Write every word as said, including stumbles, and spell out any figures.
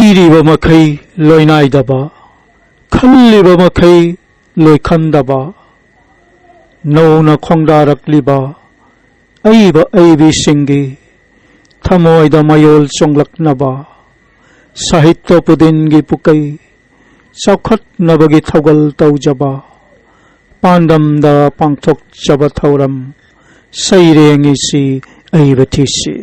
ꯏꯔꯤꯕ ꯃꯈꯩ ꯂꯣꯏꯅꯥꯏꯗꯕ, ꯈꯜꯂꯤꯕ ꯃꯈꯩ ꯂꯣꯏꯈꯟꯗꯕ, ꯅꯧꯅ ꯈꯣꯡꯗꯥꯔꯛꯂꯤꯕ ꯑꯏꯕ ꯑꯏꯕꯤꯁꯤꯡꯒꯤ ꯊꯃꯣꯏꯗ ꯃꯌꯣꯜ ꯆꯣꯡꯂꯛꯅꯕ, ꯁꯥꯍꯤꯇ꯭ꯌ ꯄꯨꯗꯤꯟꯒꯤ ꯄꯨꯀꯩ ꯆꯥꯎꯈꯠꯅꯕꯒꯤ ꯊꯧꯒꯜ ꯇꯧꯖꯕ, ꯄꯥꯟꯗꯝꯗ ꯄꯥꯡꯊꯣꯛꯆꯕ ꯊꯧꯔꯝ ꯁꯩꯔꯦꯡ ꯏꯁꯤ ꯑꯏꯕ ꯊꯤꯁꯤ꯫